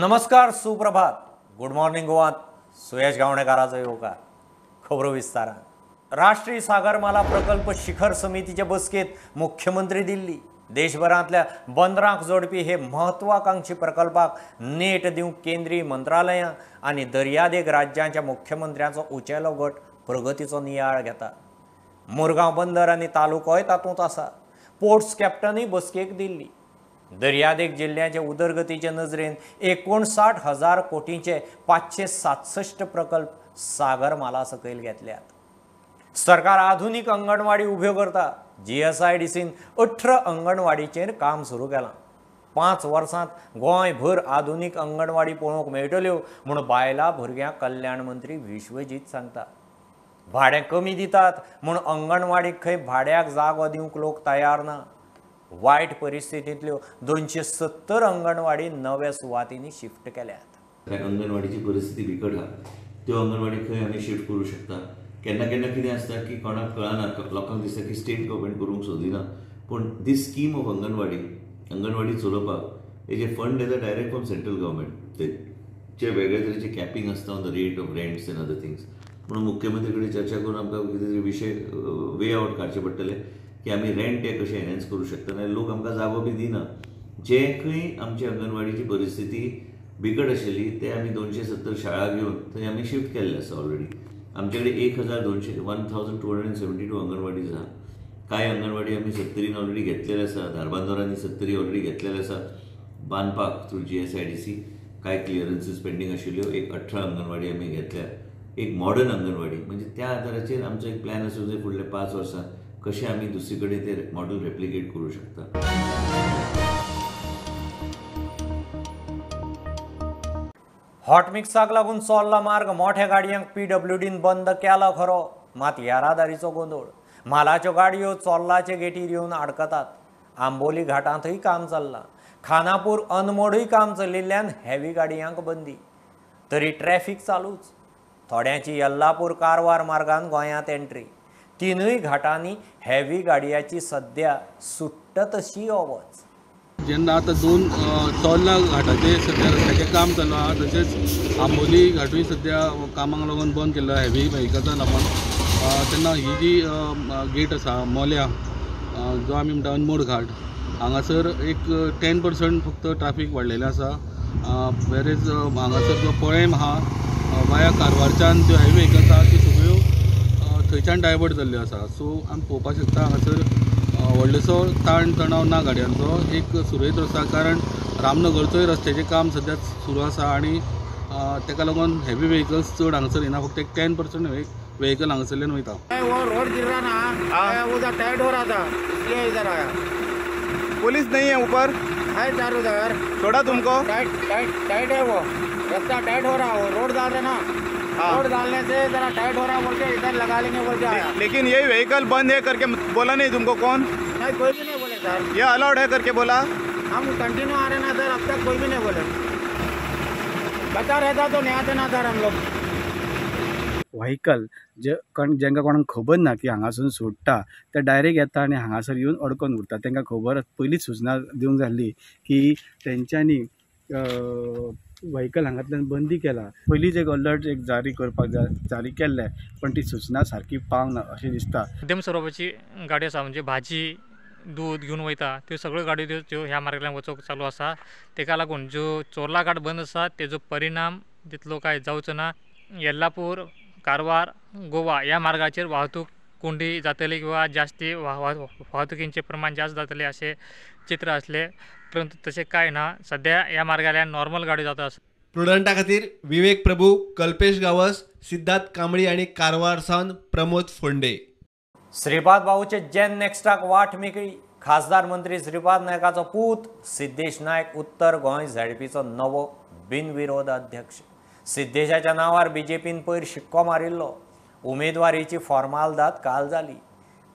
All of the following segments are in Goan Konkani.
नमस्कार, सुप्रभात, गुड मॉर्निंग गोवात. सुयश गावणेकाराचो येवकार. खबरो विस्तारान. राष्ट्रीय सागरमाला प्रकल्प शिखर समितीचे बसकेत मुख्यमंत्री दिल्ली. देशभरांतल्या बंदरांक जोडपी हे महत्वाकांक्षी प्रकल्पाक नेट दिवंक केंद्रीय मंत्रालयां आनी दर्यादेग राज्यांच्या मुख्यमंत्र्यांचो उंचेलो गट प्रगतीचो नियाळ घेता. मुरगांव बंदर आनी तालुकोय तातूंत आसा. पोर्ट्स कॅप्टनूय बसकेक दिल्ली. दर्यादेग जिल्ल्याचे उदरगतीचे नजरेन 59,000 कोटींचे 567 प्रकल्प सागरमाला सकयल घेतल्यात. सरकार आधुनीक अंगणवाडी उब्यो करता. GSIDCन 18 अंगणवाडीचेर काम सुरू केलां. 5 वर्सांत गोंयभर आधुनीक अंगणवाडी पळोवंक मेळटल्यो म्हूण बायलां भुरग्यां कल्याण मंत्री विश्वजीत सांगता. भाडें कमी दितात म्हूण अंगणवाडीक खंय भाड्याक जागो दिवंक लोक तयार ना. वायट परिस्थितींतल्यो 270 अंगणवाडी नव्या सुवातींनी शिफ्ट केल्यात. अंगणवाडीची परिस्थिती बिकट आहा, त्यो अंगणवाडी खंय आमी शिफ्ट करूं शकता. केन्ना केन्ना कितें आसता की कोणाक कळना, लोकांक दिसता की स्टेट गव्हर्मेंट करूंक सोदिना, पूण दीस स्कीम ऑफ अंगणवाडी, अंगणवाडी चलोवपाक हेजे फंड येता डायरेक्ट फ्रॉम सेंट्रल गव्हर्मेंट. ते वेगळे तरेचे कॅपिंग आसता on the rate of rents and other things. म्हणून मुख्यमंत्री कडेन चर्चा करून आमकां कितें तरी विशय वे आवट काडचे पडटले की आमी रेंट हे कशें एनहेन्स करूं शकता. नाल्यार लोक आमकां जागो बी दिना. जे खंय आमची अंगणवाडीची परिस्थिती बिकट आशिल्ली ते आमी 270 शाळा घेवन थंय आमी शिफ्ट केल्ले आसा ऑलरेडी. आमचे कडेन 1272 अंगणवाडी आसा. कांय अंगणवाडी आमी सत्तरीन ऑलरेडी घेतलेले आसा. धारबांदोरांनी सत्तरी ऑलरेडी घेतलेले आसा बांदपाक थ्रू GSIDC. कांय क्लियरन्सीस पेंडींग आशिल्ल्यो. एक 18 अंगणवाडी आमी घेतल्या. एक मॉडर्न अंगणवाडी म्हणजे त्या आधाराचेर आमचो एक प्लॅन आसा जे फुडले 5 वर्सां कशें आमी दुसरी कडेन ते मॉडल रेप्लिकेट करूं शकता. हॉटमिक्साक लागून चोल्ला मार्ग मोठ्या गाडयांक PWDन बंद केला खरो, मात येरादारीचो गोंदोळ. म्हालाच्यो गाडयो चोल्लाचे गेटीर येवन आडकतात. आंबोली घाटांतूय काम चल्लां. खानापूर अनमोडूय काम चलिल्ल्यान हेवी गाडयांक बंदी. तरी ट्रॅफिक चालूच. थोड्यांची यल्लापूर कारवार मार्गान गोंयांत एंट्री. 3 घाटांनी हेवी गाडयांची सद्या सुट्ट तशी यो वच. जेन्ना आतां 2 चोर्ला घाटाचेर सद्या रस्त्याचें काम चालू आहा, तशेंच आंबोली घाटूय सद्या कामाक लागून बंद केल्लो हेवी व्हेकल्सां लागून. तेन्ना ही जी गेट आसा मोल्या, जो आमी म्हणटा अनमोड घाट, हांगासर एक 10% फक्त ट्राफीक वाडलेलें आसा. वेरेज हांगासर जो पळेम आहा वाया कारवारच्यान ज्यो हेवी व्हेकल्स आहा त्यो सगळ्यो थंयच्यान डायवर्ट जाल्ल्यो आसा. सो आमी पळोवपाक शकता हांगासर व्हडलोसो ताण तणाव ना गाडयांचो, एक सुरळीत रस्तो, कारण रामनगरचोय रस्त्याचें काम सद्या सुरू आसा आनी ताका लागून हेवी व्हेकल्स चड हांगासर येना. फक्त एक 10% व्हेकल हांगासरल्यान वयता. वो रोड गिर रहा ना, उधर टाइट हो रहा था इसलिए इधर आया. पुलिस नहीं है ऊपर? है चार उधर. छोड़ा तुमको? टाइट टाइट टाइट है, वो रास्ता टाइट हो रहा है, वो रोड डाल रहे ना. रोड डालने से जरा टाइट हो रहा है बोल के इधर लगा लेंगे बोल के आया. लेकिन ये व्हीकल बंद है करके बोला नहीं तुमको? कौन? नहीं, कोई भी नहीं बोले सर. ये अलाउड है करके बोला? हम कंटिन्यू आ रहे ना सर, अब तक कोई भी नहीं बोले. बचा रहता तो नहीं आते ना सर हम लोग. व्हेकल जे जेंका कोणाक खबर ना की हांगासून सोडटा ते डायरेक्ट येता आनी हांगासर येवन अडकोन उरता. तांकां खबर पयलींच सुचना दिवंक जाल्ली की तेंच्यांनी व्हेकल हांगांतल्यान बंदी केला. पयलींच एक अलर्ट एक जारी करपाक जारी केल्लें, पण ती सुचना सारकी पावना अशें दिसता. मध्यम स्वरुपाची गाडी आसा, म्हणजे भाजी दूद घेवन वयता त्यो सगळ्यो गाडयो त्यो ह्या मार्गांतल्यान वचूंक चालू आसा. तेका लागून ज्यो चोर्ला घाट बंद आसा तेजो परिणाम तितलो कांय जावचो ना. येल्लापूर कारवार गोवा ह्या मार्गाचेर वाहतूक कोंडी जातली किंवा जास्ती वाहतुकींचें प्रमाण जास्त जातलें अशें चित्र आसलें, परंतु तशें कांय ना. सद्या ह्या मार्गांतल्यान नॉर्मल गाडयो जाता आसा. प्रुडंटा खातीर विवेक प्रभू, कल्पेश गावस, सिद्धार्थ कांबळी आनी कारवार सावन प्रमोद फोंडे. श्रीपाद भाऊचे जेन नेक्स्टाक वाट मेकळी. खासदार मंत्री श्रीपाद नायकाचो पूत सिद्धेश नायक उत्तर गोंय झेडपीचो नवो बिनविरोध अध्यक्ष. सिद्धेशाच्या नांवार बीजेपीन पयर शिक्को मारिल्लो. उमेदवारीची फॉर्मालदाद काल जाली.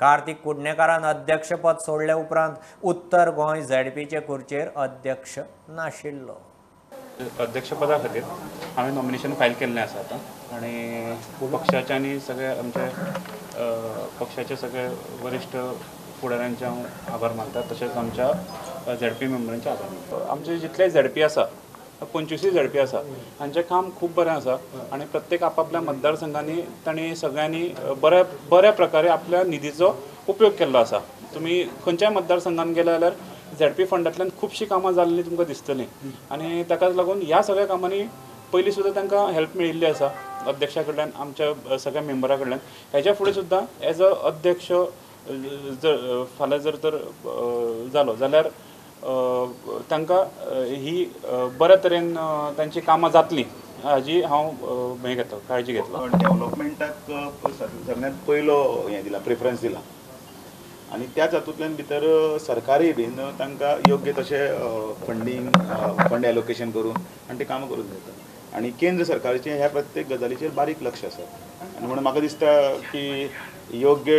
कार्तिक कुडणेकारान अध्यक्षपद सोडले उपरांत उत्तर गोंय झेडपीचे खुर्चेर अध्यक्ष नाशिल्लो. अध्यक्षपदा खातीर हांवें नॉमिनेशन फायल केल्लें आसा आतां आनी पक्षाचे आनी सगळे आमचे पक्षाचे सगळे वरिश्ठ फुडाऱ्यांचे हांव आभार मानता, तशेंच आमच्या झेडपी मेंबरांचे आभार मानता. आमचे जितले झेडपी आसा 25 झेडपी आसा. हांचें काम खूब बरें आसा आनी प्रत्येक आपापल्या मतदारसंघांनी तांणी सगळ्यांनी बऱ्या प्रकारे आपल्या निधीचो उपयोग केल्लो आसा. तुमी खंयच्याय मतदारसंघान गेले जाल्यार झेडपी फंडांतल्यान खुबशीं कामां जाल्लीं तुमकां दिसतलीं आनी ताकाच लागून ह्या सगळ्या कामांनी पयलीं सुद्दां तांकां हेल्प मेळिल्ली आसा अध्यक्षा कडल्यान, आमच्या सगळ्या मेंबरा कडल्यान. हेच्या फुडें सुद्दां एज अ अध्यक्ष जर फाल्यां जर तर जालो जाल्यार तांकां ही बऱ्या तरेन तांची कामां जातलीं हाजी हांव हें घेतलो, काळजी घेतलो. डेवलपमेंटाक सगळ्यांत पयलो हें दिला, प्रिफरन्स दिला आनी त्याच हातूंतल्यान भितर सरकारूय बीन तांकां योग्य तशें फंडींग, फंड एलोकेशन करून आनी ते कामां करून दिता. आनी केंद्र सरकारचें ह्या प्रत्येक गजालीचेर बारीक लक्ष आसा आनी म्हणून म्हाका दिसता की योग्य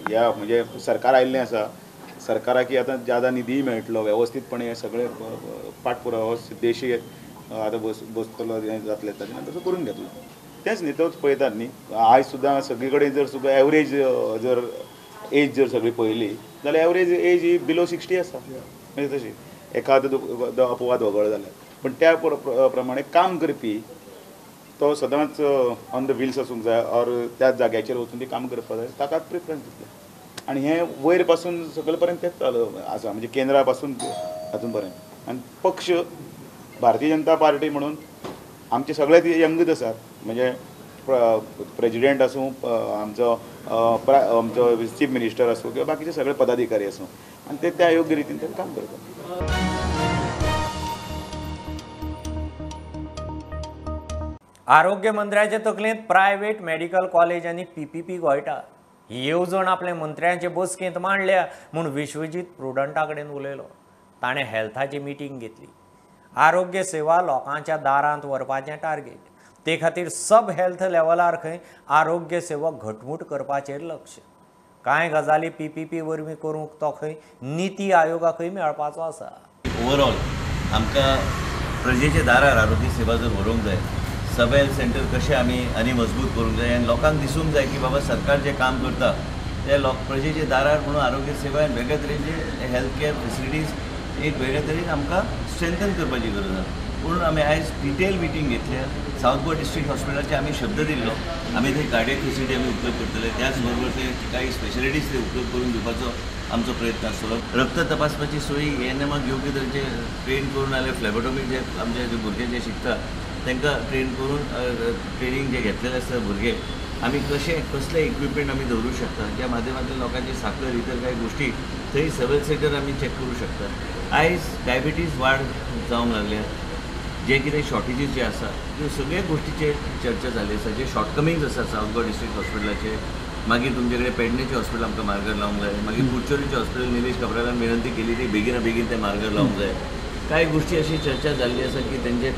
ह्या म्हणजे सरकार आयिल्लें आसा, सरकाराक आतां ज्यादा निधीय मेळटलो, वेवस्थीतपणे सगळे पाठपुरावो देशी आतां बसतलो हें जातलें ताजें नंतर करून घेतलो. तेंच न्ही, तोच पळयतात न्ही. आयज सुद्दां सगळी कडेन जर सुद्दां एवरेज जर एज जर सगळी पळयली जाल्यार एवरेज एज ही बिलो 60 आसा, म्हणजे तशी एखादो अपवाद वगळलो जाल्यार, पूण त्या प्रमाणे काम करपी तो सदांच ऑन the wheels आसूंक जाय ऑर त्याच जाग्याचेर वचून ती काम करपाक जाय, ताकाच प्रिफरन्स दितले. आनी हें वयर पासून सकयल पर्यंत तेंच चालू आसा, म्हणजे केंद्रा पासून हातून पर्यंत. आनी पक्ष भारतीय जनता पार्टी म्हणून आमचे सगळे यंगच आसात, म्हणजे प्रेजिडेंट आसूं, आमचो आमचो चीफ मिनिस्टर आसूं किंवा बाकीचे सगळे पदाधिकारी आसूं, आनी ते त्या योग्य रितीन ते काम करतात. आरोग्य मंत्र्याचे तकलेंत प्रायव्हेट मेडिकल कॉलेज आनी PPP घोळटा ही येवजण आपल्या मंत्र्यांचे बसकेंत मांडल्या म्हूण विश्वजीत प्रुडंटा कडेन उलयलो. ताणें हेल्थाची मिटींग घेतली. आरोग्य सेवा लोकांच्या दारांत व्हरपाचें टार्गेट, ते खातीर सब हेल्थ लेवलार खंय आरोग्य सेवा घटमूट करपाचेर लक्ष. कांय गजाली PPP वरवीं करूंक तो खंय निती आयोगाकय मेळपाचो आसा. ओवरऑल आमकां प्रजेच्या दारार आरोग्य सेवा जर व्हरूंक जाय, सब हेल्थ सेंटर कशें आमी आनी मजबूत करूंक जाय आनी लोकांक दिसूंक जाय की बाबा सरकार जें काम करता ते लोक प्रजेच्या दारार म्हणून आरोग्य सेवा आनी वेगळे तरेचे हेल्थ केअर फेसिलिटीज एक वेगळे तरेन आमकां स्ट्रेंथन करपाची गरज आसा. म्हणून आमी आयज डिटेल मिटींग घेतल्या. सावथ गोवा डिस्ट्रिक्ट हॉस्पिटलाचे आमी शब्द दिल्लो, आमी थंय कार्डियक फेसिलिटी आमी उपलब्ध करतले, त्याच बरोबर ते काही स्पेशलिटीज ते उपलब्ध करून दिवपाचो आमचो प्रयत्न आसतलो. रक्त तपासपाची सोयी एएनएमाक योग्य तरेचे ट्रेन करून जाल्यार फ्लॅबोटॉमीक जे आमचे जे भुरगे जे शिकता तांकां ट्रेन करून ट्रेनींग जे घेतलेले आसता भुरगे, आमी कशे कसले इक्विपमेंट आमी दवरूं शकता ज्या माध्यमांतल्यान लोकांची साकर इतर कांय गोश्टी थंय सब हेल्थ सेंटर आमी चॅक करूं शकता. आयज डायबिटीज वाड जावंक लागल्या, जे कितें शॉर्टेजीस जे आसा त्यो सगळ्या गोश्टीचेर चर्चा जाल्ली आसा. जे शॉर्टकमिंग्स आसा सावथ गोवा डिस्ट्रिक्ट हॉस्पिटलाचे, मागीर तुमचे कडेन पेडणेचें हॉस्पिटल आमकां मार्गार लावंक जाय, मागीर कुडचोरीचें हॉस्पिटल निलेश काब्रालान विनंती केली ती बेगीना बेगीन तें मार्गार लावंक जाय. कांय गोश्टी अशी चर्चा जाल्ली आसा की तेंचे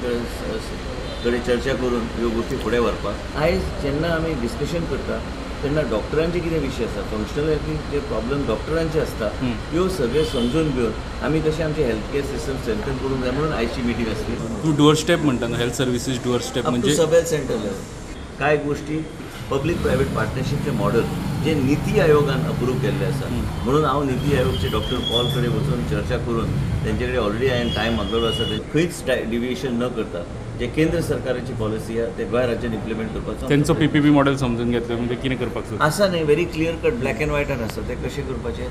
कडेन चर्चा करून ह्यो गोश्टी फुडें व्हरपाक. आयज जेन्ना आमी डिस्कशन करता तेन्ना डॉक्टरांचे कितें विशय आसा, फंक्शनल जे प्रॉब्लम डॉक्टरांचे आसता ह्यो सगळे समजून घेवन आमी कशें आमचें हेल्थ केअर सिस्टम स्ट्रेंथन करूंक जाय म्हणून आयची मिटींग आसली. तूं डोअर स्टेप म्हणटा न्हू, हेल्थ सर्विसीस डोअर स्टेप म्हणजे सब हेल्थ सेंटर लेवल कांय गोश्टी पब्लीक प्रायवेट पार्टनरशीपचें मॉडल जे निती आयोगान अप्रूव केल्लें आसा, म्हणून हांव निती आयोगचे डॉक्टर पॉल कडेन वचून चर्चा करून तेंचे कडेन ऑलरेडी हांवें टायम मागलेलो आसा, ते खंयच डिविएशन न करता जे केंद्र सरकाराची पॉलिसी आसा ते गोंय राज्यान इम्प्लिमेंट करपाचो. तेंचो PPP model समजून घेतलो म्हणजे कितें करपाक आसा न्ही, very clear cut black and व्हायटान आसा ते कशें करपाचें.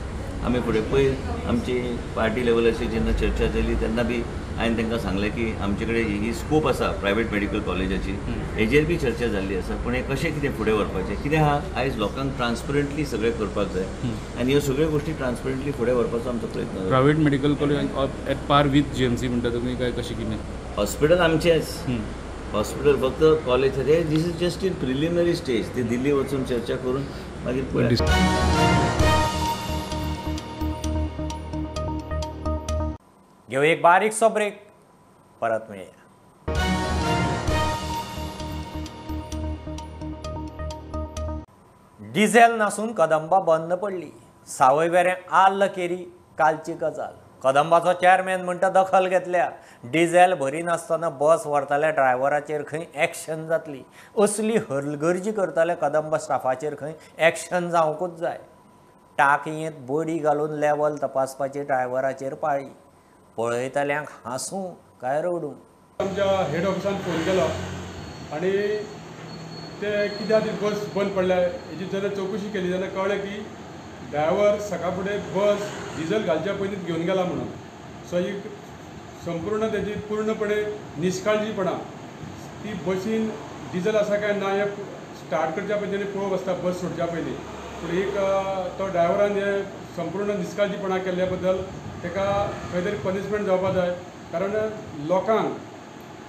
आमी फुडें पयर आमची पार्टी लेवलाचेर जेन्ना चर्चा जाली तेन्ना बी हांवें तांकां सांगलें की आमचे कडेन ही स्कोप आसा प्रायवेट मेडिकल कॉलेजाची, हेजेर बी चर्चा जाल्ली आसा, पूण हें कशें कितें फुडें व्हरपाचें कितें आहा आयज लोकांक ट्रान्सपरंटली सगळें करपाक जाय आनी ह्यो सगळ्यो गोश्टी ट्रान्सपरंटली फुडें व्हरपाचो आमचो प्रयत्न. Private medical college at par with GMC म्हणटा तुमी काय कशें कितें? हॉस्पिटल आमचेंच, हॉस्पिटल फक्त college, this is just in preliminary stage. ती दिल्ली वचून चर्चा करून मागीर घेऊ एक बारीकसो ब्रेक, परत मेळया. डिझेल नासून कदंबा बंद पडली. सावयवेरें आल्ल केरी कालची गजाल. कदंबाचो चेअरमॅन म्हणटा दखल घेतल्या. डिझेल भरिनासतना बस व्हरतल्या ड्रायव्हराचेर खंय एक्शन जातली. असली हलगर्जी करतल्या कदंबा स्टाफाचेर खंय एक्शन जावंकूच जाय. टाकयेंत बडी घालून लेवल तपासपाची ड्रायव्हराचेर पाळी. पळयतल्यांक हांसूं काय रडूं. आमच्या हेड ऑफिसान फोन केलो आनी ते कित्याक बस बंद पडल्या हेजी जेन्ना चवकशी केली तेन्ना कळ्ळें की ड्रायव्हर सकाळ फुडें बस डिझल घालच्या पयलींच घेवन गेला म्हणून. सो ही संपूर्ण तेजी पूर्णपणे निष्काळजीपणा. ती बसीन डिझल आसा काय ना हें स्टार्ट करच्या पयलीं तेणी पळोवप आसता बस सोडच्या पयलीं, पूण एक तो ड्रायव्हरान हें संपूर्ण निष्काळजीपणा केल्ल्या बद्दल ताका खंय तरी पनिशमेंट जावपा जाय. कारण लोकांक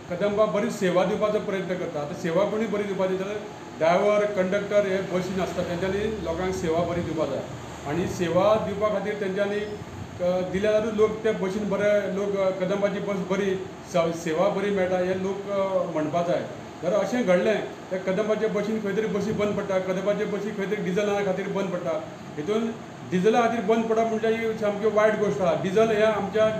कदंबा बरी सेवा दिवपाचो प्रयत्न करता. आतां सेवा कोणी बरी दिवपाची जाल्यार ड्रायव्हर कंडक्टर हे बसीन आसता तेंच्यांनी लोकांक सेवा बरी दिवपा जाय आनी सेवा दिवपा खातीर तेंच्यांनी दिल्या जाल्यारूच लोक ते बसीन बरे लोक कदंबाची बस बरी सेवा बरी मेळटा हे लोक म्हणपा जाय. जर अशें घडलें तर कदंबाचे बसीन खंय तरी बसी बंद पडटा, कदंबाचे बसी खंय तरी डिझला खातीर बंद पडटा. हितून डिझला खातीर बंद पडप म्हणजे ही सामकी वायट गोश्ट आसा. डिझल हे आमच्या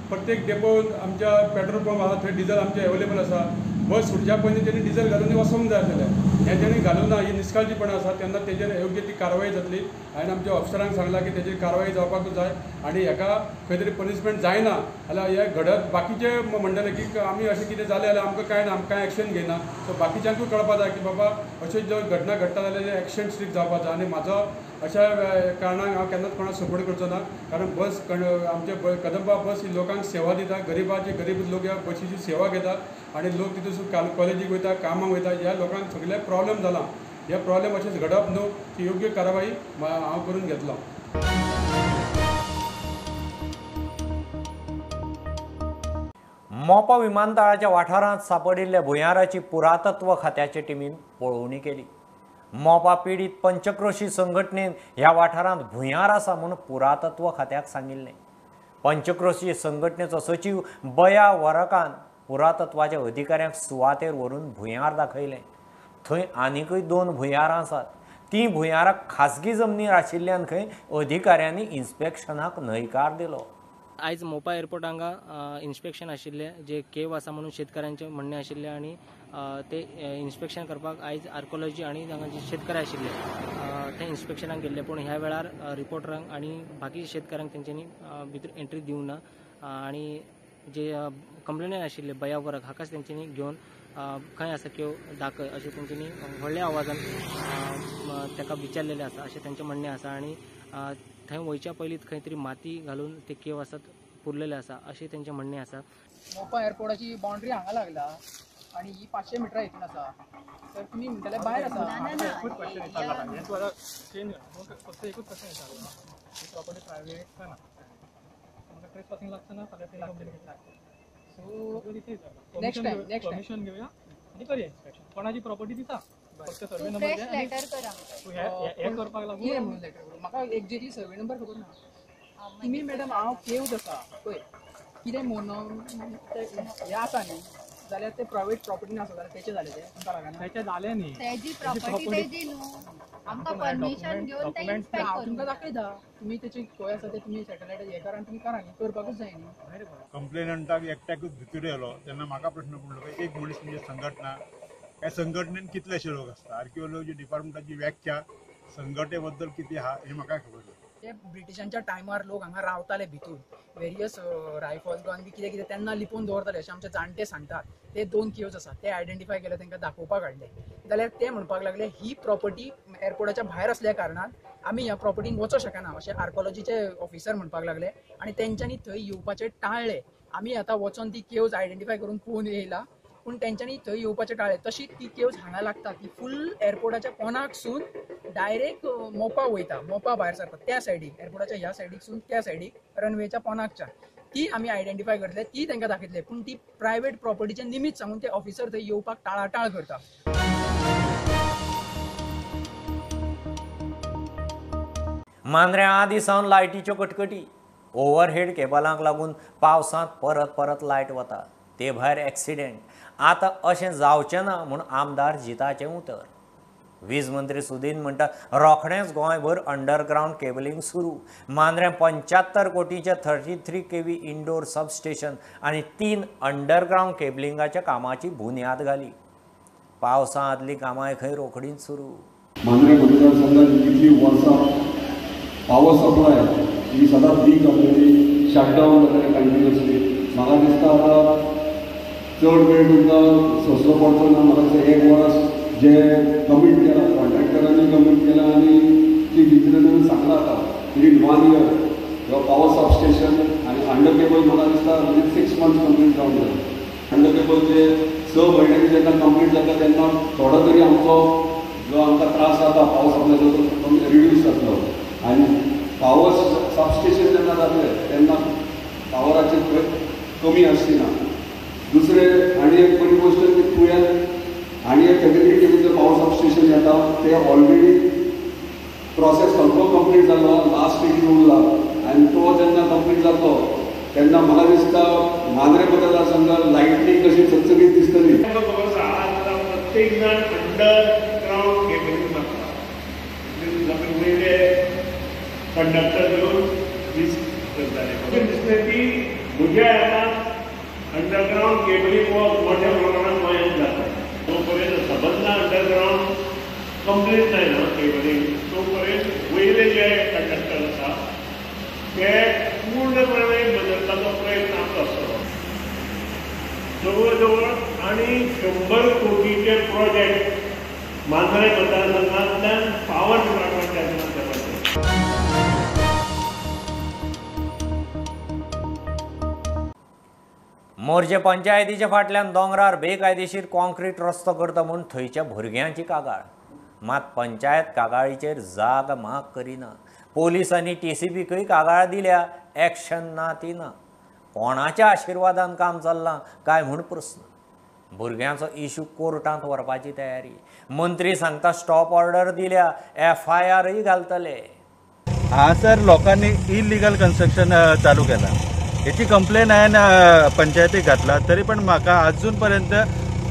प्रत्येक डेपोन आमच्या पेट्रोल पंप आसा थंय डिझल आमचें अवेलेबल आसा. बस सुटच्या पयलीं तेणी डिझल घालून वचोंक जाय आसलें, हें तेणी घालूंक ना, ही निष्काळजीपणा आसा. तेन्ना तेजेर योग्य ती कारवाय जातली. हांवें आमच्या ऑफिसरांक सांगलां की तेजेर कारवाय जावपाकूच जाय आनी हेका खंय तरी पनिशमेंट जायना जाल्यार हें घडत बाकीचे म्हणटले की आमी अशें कितें जालें जाल्यार आमकां कांय ना, आमकां कांय एक्शन घेयना. सो बाकीच्यांकूय कळपा जाय की बाबा अश्यो ज्यो घटना घडटा जाल्यार एक्शन स्ट्रिक्ट जावपा जाय. आनी म्हाजो अशा कारणाक हांव केन्नाच कोणाक सपोर्ट करचो ना, कारण बस आमचे कदंबा बस ही लोकांक सेवा दिता, गरिबाचे गरीब लोक ह्या बशीची सेवा घेता आनी लोक तितून कॉलेजीक वयता, कामाक वयता. ह्या लोकांक सगळे प्रॉब्लेम जाला, हे प्रॉब्लेम अशेंच घडप न्हू ती योग्य कारवाई हांव करून घेतलो. मोपा विमानतळाच्या वाठारांत सापडिल्ल्या भुंयाराची पुरातत्व खात्याचे टिमीन पळोवणी केली. मोपा पिडीत पंचक्रोशी संघटनेन ह्या वाठारांत भुंयार आसा म्हूण पुरातत्व खात्याक सांगिल्लें. पंचक्रोशी संघटनेचो सचीव बया वरकान पुरातत्वाच्या अधिकाऱ्यांक सुवातेर व्हरून भुंयार दाखयलें. थंय आनीकय 2 भुंयारां आसात. तीं भुंयारां खासगी जमनीर आशिल्ल्यान खंय अधिकाऱ्यांनी इन्स्पेक्शनाक न्हयकार दिलो. आयज मोपा एअरपोर्ट हांगा इन्स्पेक्शन आशिल्लें, जे केव आसा म्हणून शेतकारांचें म्हणणें आशिल्लें आनी ते इन्स्पेक्शन करपाक आयज आर्कोलॉजी आनी हांगा जे शेतकार आशिल्ले ते इन्स्पेक्शनाक गेल्ले, पूण ह्या वेळार रिपोर्टरांक आनी बाकी शेतकारांक तेंच्यांनी भितर एंट्री दिवंक ना आनी जे कंप्लेनंट आशिल्ले बया वरक हाकाच तेंच्यांनी घेवन खंय आसा केव दाखय अशें तेंच्यांनी व्हडल्या आवाजान ताका विचारलेलें आसा अशें तेंचें म्हणणें आसा. आनी थंय वयच्या पयलींच खंय तरी माती घालून ते केव आसात पुरलेले आसा अशें तेंचें म्हणणें आसा. मोपा एअरपोर्टाची बाउंड्री हांगा लागला आनी ही 500 मिटरां हितून आसा, तर तुमी म्हणटले भायर आसा. एकूच क्वेश्चन विचारला, हें तूं आतां चेंज फक्त एकूच क्वेश्चन विचारला, ही प्रॉपर्टी प्रायवेट काय ना? आमकां ट्रेस पासिंग लागता ना फाल्यां. सो नेक्स्ट टायम परमिशन घेवया आनी करूया इन्स्पेक्शन. कोणाची प्रॉपर्टी ती सांग, फक्त सर्वे नंबर हे करपाक लागून कितें म्हणून लेटर करूं? म्हाका एक्झॅक्टली सर्वे नंबर खबर ना. तुमी मॅडम हांव केवच आसा पळय कितें म्हणून हें आसा न्ही जाल्यार ते प्रायवेट प्रॉपर्टी नासत जाल्यार तेचें जालें तें तुमकां लागना. तेचें जालें न्ही, तेजी प्रॉपर्टी तेजी न्हू, आमकां परमिशन घेवन तें इन्स्पेक्ट हांव तुमकां दाखयता, तुमी तेची खंय आसा ते तुमी सॅटेलायट हें करा आनी तुमी करा न्ही, करपाकूच जाय न्ही. कंप्लेनंटाक एकट्याकूच भितर येयलो तेन्ना म्हाका प्रश्न पडलो की एक मनीस म्हणजे संघटना, ह्या संघटनेन कितलेशे लोक आसता, आर्किओलॉजी डिपार्टमेंटाची व्याख्या संघटने बद्दल कितें आहा हें म्हाका खबर ना. ते ब्रिटिशांच्या टायमार लोक हांगा रावताले भितूर, वेरियस रायफल्स गन बी कितें कितें तेन्ना लिपोवन दवरताले अशें आमचे जाणटे सांगतात. ते 2 केव्स आसात ते आयडेंटिफाय केले, तांकां दाखोवपाक हाडले जाल्यार ते म्हणपाक लागले ही प्रॉपर्टी एअरपोर्टाच्या भायर असल्या कारणान आमी ह्या प्रॉपर्टीन वचोंक शकना अशें आर्कोलॉजीचे ऑफिसर म्हणपाक लागले आनी तेंच्यांनी थंय येवपाचें टाळ्ळें. आमी आतां वचोन ती केव्स आयडेंटिफाय करून पळोवन येयला, पूण तेंच्यांनी थंय येवपाचें टाळ्ळें. तशी ती केव्स हांगा लागता, ती फूल एअरपोर्टाच्या कोनाकसून डायरेक्ट मोपा वयता, मोपा भायर सरता त्या सायडीक, एअरपोर्टाच्या ह्या सायडीकसून त्या सायडीक रनवेच्या पोनाकच्यान ती आमी आयडेंटिफाय करतले, ती तांकां दाखयतले, पूण ती प्रायवेट प्रॉपर्टीचें निमीत सांगून ते ऑफिसर थंय येवपाक टाळाटाळ करता. मांद्र्यां आदी सावन लायटीच्यो कटकटी, ओव्हरहेड केबलांक लागून पावसांत परत परत लायट वता, ते भायर एक्सिडेंट. आतां अशें जावचें ना म्हूण आमदार जिताचें उतर. वीज मंत्री सुदीन म्हणटा रोखडेंच गोंयभर अंडरग्रावंड केबलिंग सुरू. मांद्र्यां 75 कोटींचें 33 kV indoor substation आनी 3 अंडरग्रावंड केबलिंगाच्या कामाची बुन्याद घाली. पावसा आदलीं कामां खंय रोखडींच सुरू. मांद्रें मतदारसंघात जितली वर्सां पावर सप्लाय ही सदांच वीक जाताली, शटडावन जाताले कंटिन्युअसली. म्हाका दिसता आतां चड वेळ तुमकां सोंसचो पडचो ना. म्हाका दिसता एक वर्स जे कमीट केलां कॉन्ट्रॅक्टरांनी कमीट केलां आनी चीफ इंजिनियरान सांगलां आतां विदीन 1 इयर हो पावर सबस्टेशन आनी अंडर केबल म्हाका दिसता विदीन 6 मंथ्स कंप्लीट जावंक जाय. अंडर केबल जे 6 म्हयन्यांनी जेन्ना कंप्लीट जाता तेन्ना थोडो तरी आमचो जो आमकां त्रास जाता पावर सप्लायचो तो रिड्यूस जातलो आनी पावर सबस्टेशन जेन्ना जातलें तेन्ना पावराची खंय कमी आसची ना. दुसरें आनी एक बरी गोश्ट की तुयें आनी एक 33 केवीचें पावर सबस्टेशन येता तें ऑलरेडी प्रोसेस सामको कंप्लीट जालो, लास्ट स्टेजीन उरला आनी तो जेन्ना कंप्लीट जातलो तेन्ना म्हाका दिसता मांद्रें मतदारसंघात लायटनींग कशी चकचकीत दिसतली. प्रत्येक जाण अंडरग्रावंड केबलींग मारता, वयले कंडक्टर घेवन वीज करताले. म्हाका दिसलें की म्हज्या हातांत अंडरग्रावंड केबलींग वर्क मोठ्या प्रमाणात गोंयांत जाता. जो पर्यंत सबंद अंडरग्रावंड कंप्लीट जायना केबलींग तो पर्यंत वयले जे कंडक्टर आसा ते पूर्णपणे बदलपाचो प्रयत्न आमचो आसतलो. जवळ जवळ आनी 100 कोटीचे प्रोजेक्ट मांद्रें मतदारसंघांतल्यान पावर डिपार्टमेंटाच्या माध्यमांतल्यान. मोरजे पंचायतीच्या फाटल्यान दोंगरार बेकायदेशीर कॉन्क्रीट रस्तो करता म्हूण थंयच्या भुरग्यांची कागाळ. मात पंचायत कागाळीचेर जाग माग करिना. पोलिसांनी टीसीपीकय कागाळ दिल्या, एक्शन ना ती ना. कोणाच्या आशिर्वादान काम चल्लां काय म्हूण प्रस्न. भुरग्यांचो इशू कोर्टांत व्हरपाची तयारी. मंत्री सांगता स्टॉप ऑर्डर दिल्या, एफआयआरय घालतले. हांगासर लोकांनी इलिगल कन्स्ट्रक्शन चालू केलां, हेची कंप्लेन हांवें पंचायतीक घातला, तरी पण म्हाका अजून पर्यंत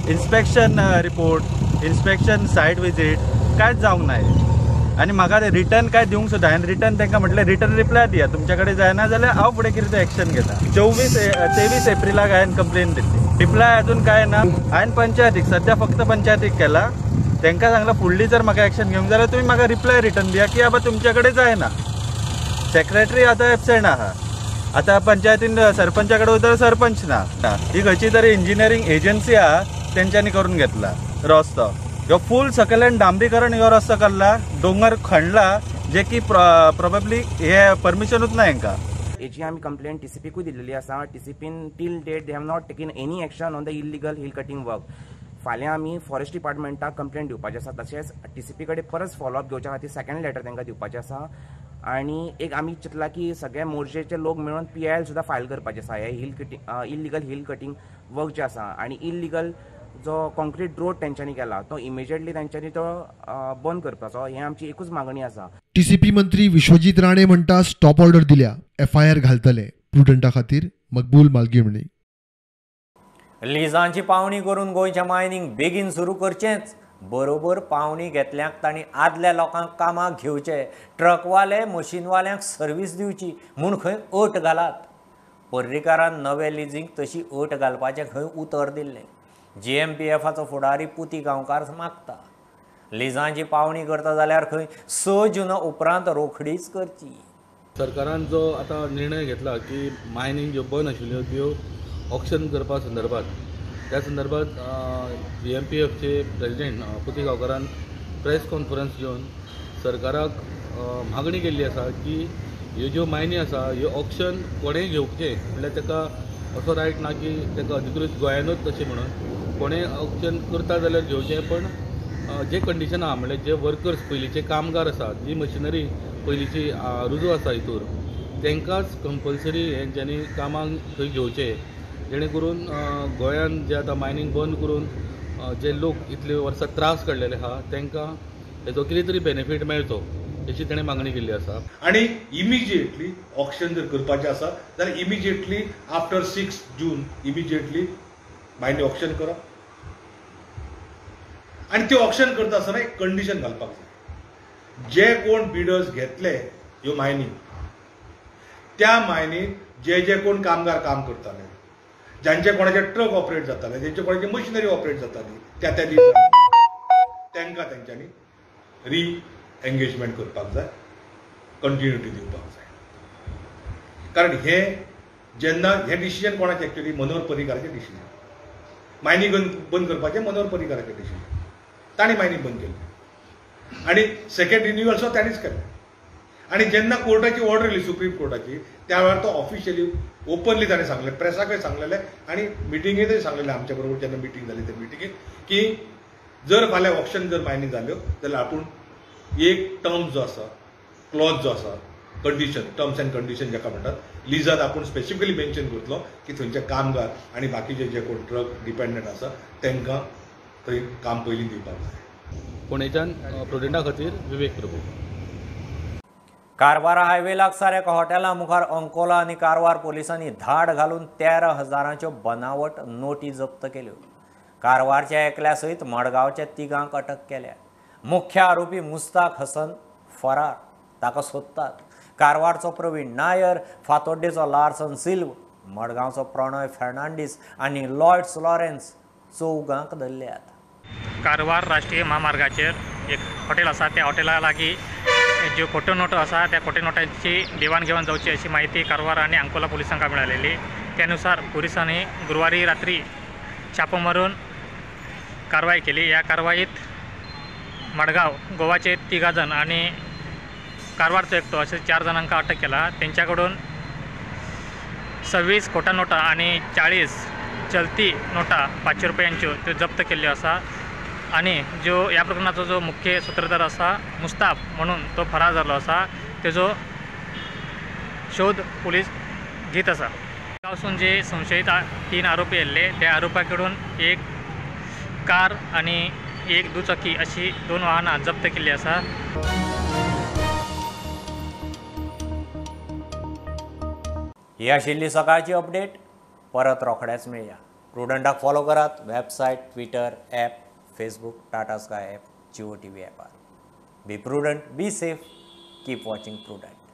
inspection report, inspection site visit कांयच जावंक ना. आनी म्हाका रिटर्न काय दिवंक सुद्दां हांवें रिटर्न तांकां म्हटलें रिटर्न रिप्लाय दिया, तुमच्या कडेन जायना जाल्यार हांव फुडें कितें तें एक्शन घेता. 23 एप्रिलाक हांवें कंप्लेन दिल्ली, रिप्लाय अजून कांय ना. हांवें पंचायतीक सद्या फक्त पंचायतीक केला, तांकां सांगलां फुडली जर म्हाका एक्शन घेवंक जाल्यार तुमी म्हाका रिप्लाय रिटर्न दिया की बाबा तुमच्या कडेन जायना. सेक्रेटरी आतां एबसेंट आहा, आतां पंचायतीन सरपंचा कडेन वयता सरपंच ना. ही खंयची तरी इंजिनियरींग एजन्सी आहा तेंच्यांनी करून घेतला रस्तो. ह्यो फूल सकयल्यान डांबरीकरण ह्यो रस्तो काडला, दोंगर खणला, जे की प्रोबेबली हे परमिशनूच ना हेंकां. हेची आमी कंप्लेन टीसीपीकूय दिल्लेली आसा. टीसीपीन till date they have not taken any action on the illegal hill cutting work. फाल्यां आमी फॉरेस्ट डिपार्टमेंटाक कंप्लेन दिवपाचें आसा, तशेंच टीसीपी कडेन परत फॉलोअप घेवच्या खातीर सेकंड लेटर तांकां दिवपाचें आसा. आनी एक आमी चिंतला की सगळे मोर्जेचे लोक मेळून पीआयएल सुद्दां फायल करपाचें आसा हे hill cutting, illegal hill cutting work जे आसा. आनी इलिगल जो कॉन्क्रीट रोड तेंच्यांनी केला तो इमिजिएटली तेंच्यांनी तो बंद करपाचो, हें आमची एकूच मागणी आसा. टीसीपी मंत्री विश्वजीत राणे म्हणटा स्टॉप ऑर्डर दिल्या, एफआयआर घालतले. प्रुडंटा खातीर मकबूल मालगिमणी. लिजांची पावणी करून गोंयच्या मायनींग बेगीन सुरू करचेंच, बरोबर पावणी घेतल्यांक तांणी आदल्या लोकांक कामाक घेवचे, ट्रकवाले मशीनवाल्यांक सर्वीस दिवची म्हूण खंय अट घालात. पर्रीकारान नवे लिजींक तशी अट घालपाचें खंय उतर दिल्लें. जीएमपीएफाचो फुडारी पुती गांवकार मागता लिजांची पावणी करता जाल्यार खंय 6 जुना उपरांत रोखडीच करची. सरकारान जो आतां निर्णय घेतला की मायनींग ज्यो बंद आशिल्ल्यो त्यो ऑक्शन करपा संदर्भात, त्या संदर्भात जीएमपीएफचे प्रेजिडेंट पुती गांवकारान प्रेस कॉन्फरन्स घेवन सरकाराक मागणी केल्ली आसा की ह्यो ज्यो मायनी आसा ह्यो ऑक्शन कोणेंय घेवचें, म्हणल्यार ताका असो रायट ना की ताका अधिकृत गोंयानूच तशें म्हणून कोणें ऑक्शन करता जाल्यार घेवचें, पण जे कंडिशन आहा म्हणल्यार जे वर्कर्स पयलींचे कामगार आसा, जी मशिनरी पयलींची रुजू आसा हितूर, तांकांच कंपल्सरी हेंच्यांनी कामाक थंय घेवचें, जेणे करून गोंयान जे आतां मायनींग बंद करून जे लोक इतले वर्सां त्रास काडलेले आहा तांकां हेजो कितें तरी बेनिफीट मेळचो अशी ताणें मागणी केल्ली आसा. आनी इमिजिएटली ऑक्शन जर करपाचें आसा जाल्यार immediately after 6 June immediately mining auction करप आनी ते ऑक्शन करता आसतना एक कंडिशन घालपाक जाय. जे कोण बिडर्स घेतले ह्यो मायनी, त्या मायनीन जे जे कोण कामगार काम करताले, ज्यांचे कोणाचे ट्रक ऑपरेट जाताले, ज्यांचे कोणाची मशिनरी ऑपरेट जाताली त्या त्या दिसा तांकां तेंच्यांनी री एंगेजमेंट करपाक जाय, कंटिन्युटी दिवपाक जाय. कारण हे जेन्ना हें डिसिजन कोणाचें एक्चुअली मनोहर पर्रीकाराचें डिसिजन, मायनींग बंद करपाचें मनोहर पर्रीकाराचें डिसिजन, तांणी मायनींग बंद केली आनी सेकंड रिन्युअल सुद्दां तांणीच केलें. आनी जेन्ना कोर्टाची ऑर्डर येयली सुप्रीम कोर्टाची त्या वेळार तो ऑफिशियली ओपनली ताणें सांगलें, प्रेसाकय सांगलेलें आनी मिटिंगेंतय सांगलेलें आमच्या बरोबर जेन्ना मिटींग जाली त्या मिटिंगेक की जर फाल्यां ऑक्शन जर मायनींग जाल्यो जाल्यार आपूण एक टर्म जो आसा, क्लॉज जो आसा, कंडिशन, टर्म्स एंड कंडिशन जाका म्हणटात, लिजात आपूण स्पेसिफिकली मेन्शन करतलो की थंयचे कामगार आनी बाकीचे जे कोण ट्रक डिपेंडंट आसा तांकां थंय काम पयलीं दिवपाक जाय. पुणेच्यान प्रुडंटा खातीर विवेक प्रभू. कारवारा हायवे लागसार एका हॉटेला मुखार अंकोला आनी कारवार पोलिसांनी धाड घालून 13,000च्यो बनावट नोटी जप्त केल्यो. कारवारच्या एकल्या सयत मडगांवच्या तिगांक अटक केल्या. मुख्य आरोपी मुस्ताक हसन फरार, ताका सोदतात. कारवारचो प्रवीण नायर, फातोड्डेचो लार्सन सिल्व, मडगांवचो प्रणय फेर्नांडीस आनी लॉयड्स लॉरेन्स चौगांक धरल्यात. कारवार राष्ट्रीय म्हामार्गाचेर एक हॉटेल आसा, त्या हॉटेला लागीं ज्यो खोट्यो नोटो आसा त्या खोट्यो नोटांची देवाणघेवाण जावची अशी माहिती कारवार आनी अंकोला पोलिसांक मेळालेली. त्यानुसार पोलिसांनी गुरुवारी रात्री छापो मारून कारवाई केली. ह्या कारवाईत मडगांव गोवाचे 3 जण आनी कारवारचो एकटो असे 4 जाणांका अटक केला. त्यांच्याकडून 26 खोटा नोटा आनी 40 चलती नोटा 500 रुपयांच्यो त्यो जप्त केल्ल्यो आसा. आनी जो ह्या प्रकरणाचो जो मुख्य सूत्रधार आसा मुस्ताफ म्हणून तो फरार जाल्लो आसा, तेजो शोध पुलीस घेत आसा. गांवसून जे संशयित 3 आरोपी येयल्ले त्या आरोपा कडून एक कार आनी एक दुचाकी अशी 2 वाहनां जप्त केल्ली आसा. ही आशिल्ली सकाळची अपडेट. परत रोखड्याच मेळया. प्रुडंटाक फॉलो करात website, Twitter, app, Facebook, Tata Sky app, Jio TV ॲपार. Be prudent, be safe, keep watching Prudent.